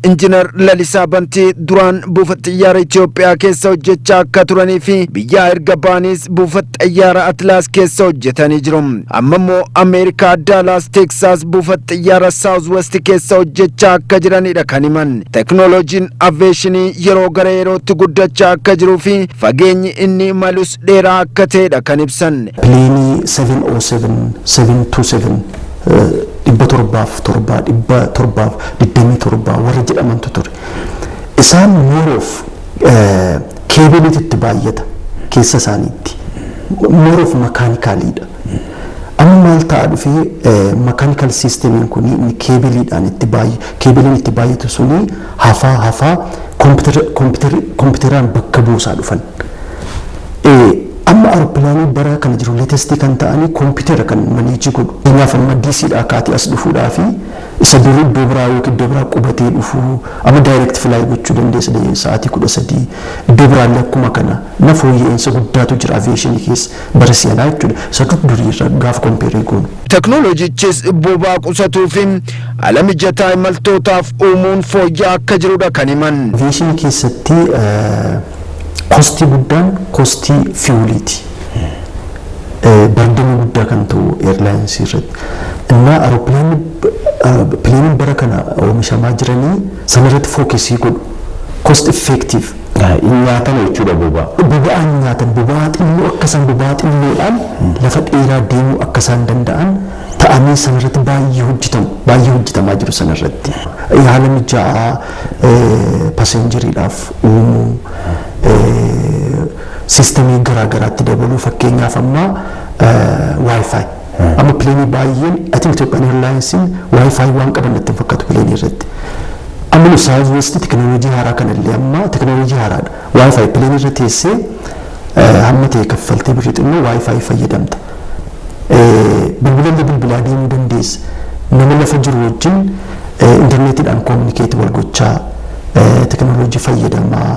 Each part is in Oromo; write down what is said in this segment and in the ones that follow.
Injiinar Lalisaa Bantii duraan buufata xiyyaara Itoophiyaa keessa hojjechaa akka turanii fi biyyaa erga ba'aniis buufata xiyyaara Atlaas keessa hojjetanii jiru. Amma immoo Ameerikaa, Daalaas, Teeksaas, buufata xiyyaara Saawuz West keessa hojjechaa akka jiranidha kan himan. Teknooloojiin aviyeeshinii yeroo gara yerootti guddachaa akka jiruu fi fageenyi inni imalus dheeraa akka ta'edha kan ibsan. Plane 707, 727, 707, 727 warra jedhamantu ture. Isaan more of cableiitu itti baay'ata keessa isaaniitti. More of mechanicaliidha. Amma maal ta'a dhufee, mechanical systemiin kun inni cableiidhaan itti baay'ee, cableiin itti baay'atu suni hafaa hafaa kompiitaraan bakka buusaa dhufan. Amma aeroplaneii bara kana jiru latestii kan ta'anii kompiitara kan manage godhu. Kanaaf amma DCdhaa kaatee as dhufuudhaa fi isa durii iddoo biraa yookiin iddoo biraa qubatee dhufuu, amma direct fly gochuu dandeessa sa'aatii 13. Iddoo biraallee akkuma kana na fooyya'insa guddaatu jira aviationii keessa bara si'anaa jechuudha. Isa durii irra gaafa compare goonu. Teknooloojichis boba'aa qusatuu fi haala mijataa imaltootaaf uumuun fooyya'aa akka jirudha kan himan. Aviationii keessatti costii guddaan costii fueliiti. Burdenii guddaa kan ta'u airlinesii irratti. Innaa aeroplaneii, planeiin bara kana oomishamaa jiranii sanarratti focusii godhu. Cost effective. Nyaatan jechuudha boba'aa. Boba'aan nyaatan, boba'aa xinnoo akka isaan, boba'aa xinnoodhaan lafa dheeraa deemuu akka isaan danda'an ta'anii sanarratti baay'ee hojjetamu, baay'ee hojjetamaa jiru sanarratti. Haala mijaa'aa passengeriidhaaf uumuu, systemii garaagaraatti dabaluu, fakkeenyaaf amma WiFi. Amma planeii baay'een, I think Ethiopian Airlinesiin WiFi waan qaban natti hin fakkaatu planeii irratti. Amma nu Southwest teknooloojii haaraa kanallee, amma teknooloojii haaraadha. WiFi planeii irra teessee hamma ta'e kaffaltee birrii xinnoo WiFi fayyadamta. Bilbilallee bilbilaa deemuu dandeessa. Nama lafa jiru wajjin intarneetiidhaan communicate wal gochaa, teknooloojii fayyadamaa,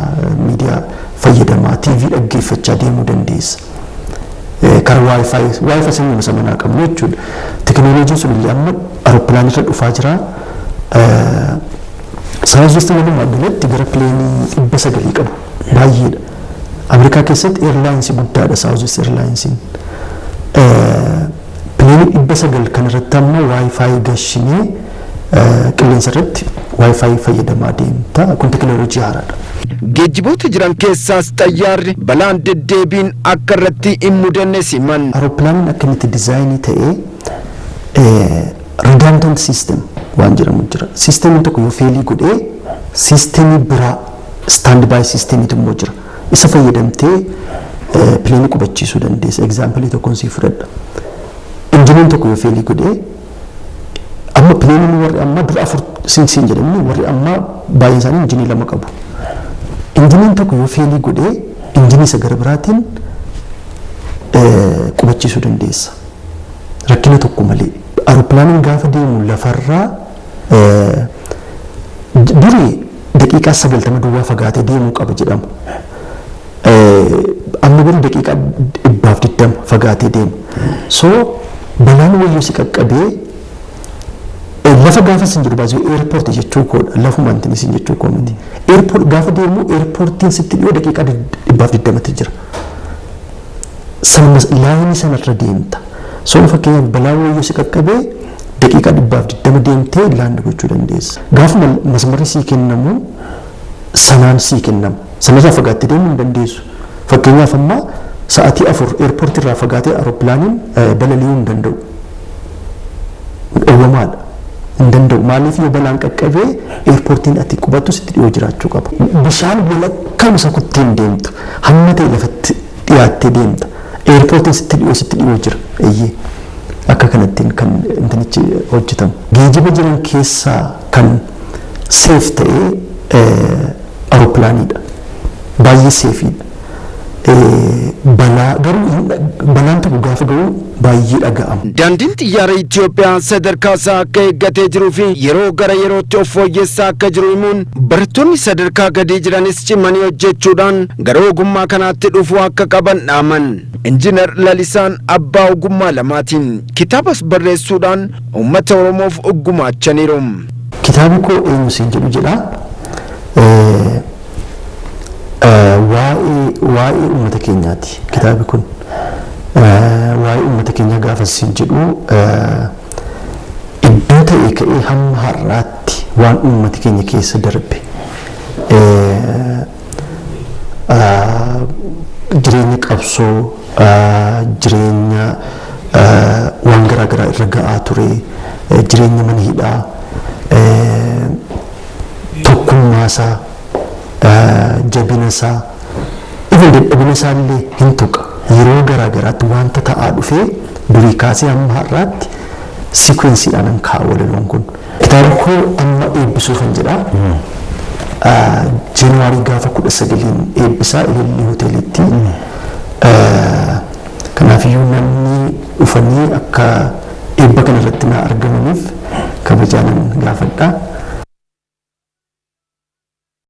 miidiyaa fayyadamaa, TV dhaggeeffachaa deemuu dandeessa. Karaa WiFi sanyuma samanaa qabnu jechuudha. Teknooloojiin sun illee amma aeroplaneii irra dhufaa jira. Southwest walumaa galatti gara planeii 900 qabu, baay'eedha. Ameerikaa keessatti airlinesii guddaadha Southwest Airlinesiin. Planeii 900 kanarratti amma WiFi gashinee qilleensa irratti WiFi fayyadamaa deemta. Kun teknooloojii haaraadha. Geejjiboota jiran keessaas xayyaarri balaan deddeebiin akka irratti hin mudanne siman. Aeroplaneiin akka inni itti designii ta'ee redundant system waan jedhamu jira. Systemiin tokko yoo failii godhee, systemii biraa, stand by systemiitu immoo jira. Isa fayyadamtee planeii qubachiisuu dandeessa. Exampleii tokkoon sii fudhadha. Engineiin tokko yoo failii godhee, amma planeiin warri ammaa dura afur siin jedhamni, warri ammaa baay'een isaanii engineii lama qabu. Engineiin tokko yoo failii godhee, engineii isa gara biraatiin qubachiisuu dandeessa. Rakkina tokko malee. Aeroplaneiin gaafa deemu lafarraa durii daqiiqaa 90 duwwaa fagaatee deemuu qaba jedhama. Amma garuu daqiiqaa 120 fagaatee deema. So balaan wayyuu si qaqqabee lafa gaafa sin jiru baasii airportii jechuu koodha, lafuma wanti isin jechuu koo miti. Airport gaafa deemu airportiin sitti dhiyoo daqiiqaa 120tti jira. Lineii sanarra deemta. So fakkeenyaaf balaan wayyuu si qaqqabee daqiiqaa 120 deemtee land gochuu dandeessa. Gaafuma masmarri sii kennamu sanaan sii kennama. Sanarraa fagaattee deemuu hin dandeessu. Fakkeenyaaf amma sa'aatii 4 airportii irraa fagaatee aeroplaneiin balali'uu hin danda'u. Dhowwamaadha. Hin danda'u. Maaliif? Yoo balaan qaqqabee airportiin ati qubattu sitti dhiyoo jiraachuu qaba. Bishaan walakkaan isa kuttee hin deemtu. Hamma ta'e lafatti dhiyaattee deemta. Airportiin sitti dhiyoo jira. Eeyyee. Akka kanattiin kan intanichi hojjetamu. Geejiba jiran keessaa kan safe ta'ee aeroplaneiidha. Baay'ee safeiidha. Balaa garuu balaan tokko gaafa ga'u baay'ee dhaga'ama. Daandiin xiyyaara Itoophiyaa sadarkaa isaa akka eeggatee jiruu fi yeroo gara yerootti of fooyyessaa akka jiru himuun, barattoonni sadarkaa gadii jiranis cimanii hojjechuudhaan gara ogummaa kanaatti dhufuu akka qaban dhaaman. Injiinar Lalisaan abbaa ogummaa lamaatiin kitaabas barreessuudhaan uummata Oromoof gumaachaniiru. Kitaabni koo eenyu siin jedhu jedha. Waa'ee uummata keenyaati kitaabni kun. Waa'ee uummata keenyaa gaafa siin jedhu, iddoo ta'e ka'ee hamma har'aatti waan uummati keenya keessa darbe, jireenya qabsoo, jireenya waan garaa garaa irra ga'aa ture, jireenya mana hidhaa, tokkummaasaa, jabina isaa, even dadhabina isaa illee hin tuqa. Yeroo garaa garaatti wanta ta'aa dhufee durii kaasee hamma har'aatti sequenceiidhaan an kaa'a walaloon kun. Kitaabni koo amma eebbisuufan jedha. January gaafa 19n eebbisaa Ilillii Hoteelitti. Kanaafiyyuu namni dhufanii akka eebba kana irratti na argamaniif kabajaanan gaafadha.